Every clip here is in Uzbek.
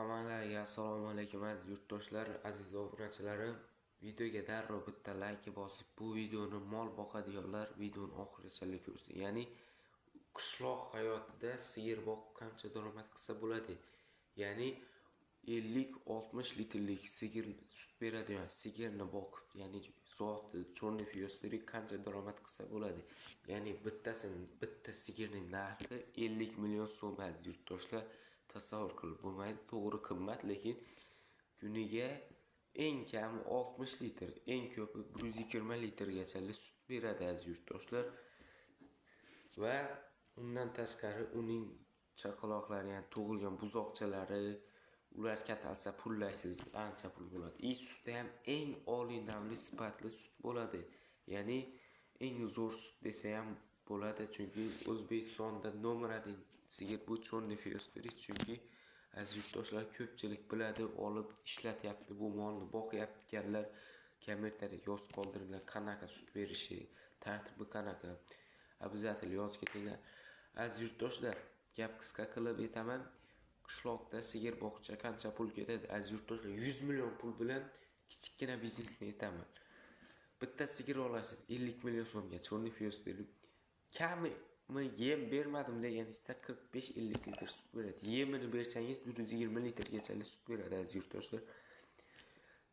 Hammalarga assalomu alaykum, aziz yurtdoshlar, aziz obunachilarim. Videoga darrov bitta like bosib, bu videoni mol boqadiganlar videoni oxirigacha ko'rsin. Ya'ni qishloq hayotida sigir boqib qancha daromad qilsa bo'ladi? Ya'ni 50-60 litrlik sigir sut beradigan sigirni boqib, ya'ni zoti черный фьюстери qancha daromad qilsa bo'ladi? Ya'ni bittasini, bitta sigirning narxi 50 million so'm, aziz yurtdoshlar. Tasavvur qilib bo'lmaydi. To'g'ri, qimmat, lekin kuniga eng kami 60 litr, eng ko'pi 120 litrgacha sut beradi, aziz yurtdoshlar. Va undan tashqari uning chaqaloqlari, ya'ni tug'ilgan buzoqchalari, ular katalsa pullaysiz, ancha pul bo'ladi. И suti ham eng oliy navli, sifatli sut bo'ladi. Ya'ni eng zo'r sut desa ham bo'ladi, chunki O'zbekistonda номер один sigir bu черный фьюстери, chunki, aziz yurtdoshlar, ko'pchilik biladi, olib ishlatyapti, bu molni boqyapganlar kommentariyada yozib qoldiringlar, qanaqa sut berishi, tartibi qanaqa, обязательно yozib ketinglar. Aziz yurtdoshlar, gap qisqa qilib aytaman, qishloqda sigir boqishga qancha pul ketadi? Aziz yurtdoshlar, 100 million pul bilan kichikkina biznesni aytaman. Bitta sigir olasiz 50 million so'mga, черный фьюстери, kami yem bermadim deganingizda 45-50 litr sut beradi. Yemini bersangiz 120 litrgacha sut beradi, aziz yurtdoshlar.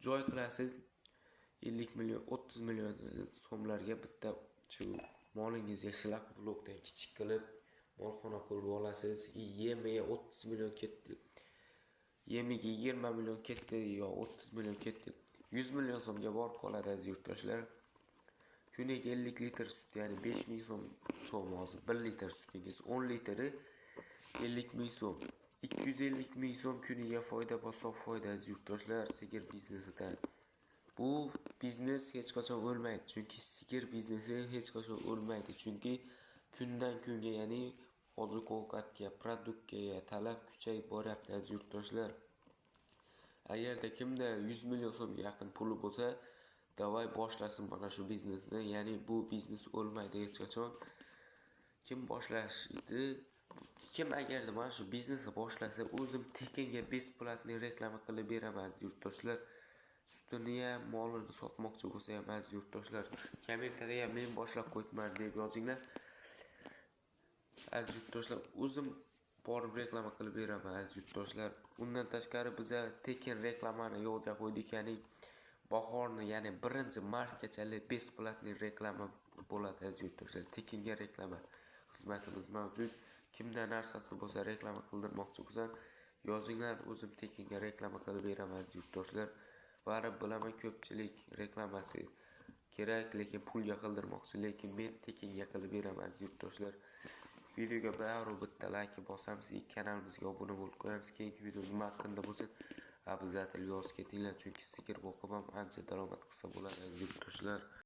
Joy qilasiz 50 million, 30 million so'mlarga bitta shu molingizga шлакоблок dan kichik qilib molxona qurib olasiz. Yemiga 30 million ketdi. Yemiga 20 million ketdi yo 30 million ketdi. 100 million so'mga borib qoladi, aziz yurtdoshlar. Kuniga 50 litr sut, ya'ni 5000 so'm hozir 1 litr sutingiz, 10 litri 50 ming so'm. 250 ming so'm kuniga foyda, sof foyda, aziz yurtdoshlar, sigir biznesidan. Bu biznes hech qachon o'lmaydi, chunki sigir biznesi hech qachon o'lmaydi, chunki kundan kunga, ya'ni oziq ovqatga, produktga talab kuchayib boryapti, aziz yurtdoshlar. Agarda kimda 100 million so'mga yaqin puli bo'lsa, давай boshlasin mana shu biznesni. Ya'ni bu biznes o'lmaydi hech qachon. Kim boshlashdi, kim agarda mana shu biznesni boshlasa, o'zim tekinga, бесплатный reklama qilib beraman, aziz yurtdoshlar. Sutini ham, molini sotmoqchi bo'lsa ham, aziz yurtdoshlar, kommentariyaga "Men boshlab qo'yibman" deb yozinglar. Aziz yurtdoshlar, o'zim borib reklama qilib beraman, aziz yurtdoshlar. Undan tashqari biza tekin reklamani yo'lga qo'ydik, ya'ni bahorni, ya'ni 1-martgachalik бесплатный reklama bo'ladi, aziz yurtdoshlar. Tekinga reklama xizmatimiz mavjud. Kimda narsasi bo'lsa, reklama qildirmoqchi bo'lsa, yozinglar, o'zim tekinga reklama qilib beraman, aziz yurtdoshlar. Baribir bilaman, ko'pchilik reklamasi kerak, lekin pulga qildirmoqchi, lekin men tekinga qilib beraman, aziz yurtdoshlar. Videoga baribir bitta like bosamiz, kanalimizga obuna bo'lib qo'yamiz. Keyingi video nima haqida bo'lsin, обязательно yozib ketinglar, chunki sigir boqib ham ancha daromad qilsa bo'ladi, aziz yurtdoshlar.